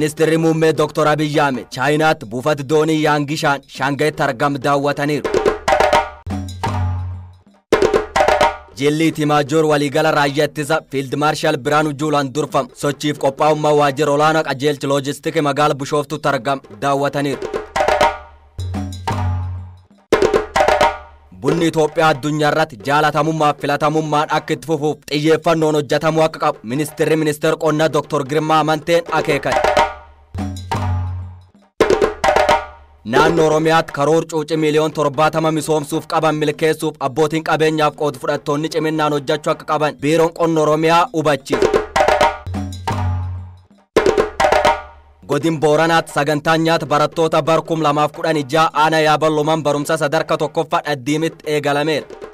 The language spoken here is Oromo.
Ministeerri muummee Dr. Abiyyi Ahmed Chaayinaatti buufata doonii Yaangishaan Shaangaayitti argamu daawwataniiru. Jilli Itimaajoor waliigala raayyaa ittisa Fiild Maarshaal Biraanuu Juulaan durfamu sochiif qophaa'ummaa waajjira olaanaa qajeelcha loojistiikii magaalaa Bishooftuutti argamu daawwataniiru. Bunni Itoophiyaa addunyaa irratti jaalatamummaa fi filatamummaan akka itti fufuuf xiyyeeffannoon hojjetamuu akka qabu ministeerri ministeera qonnaa Dr. Girmaa Amanteen akeekan. Naannoo Oromiyaatti karoora cuucii miiliyoona 70 misoomsuuf qaban milkeessuuf abbootiin qabeenyaaf qooda fudhattoonni ciminaan hojjechuu akka qaban biiroon qonna Oromiyaa hubachiise. Godin Booranaatti sagantaan nyaata barattoota bar 2016 aanaa Yaabalooman barumsa sadarkaa tokkoffaa Dhaddiimitti eegalameera.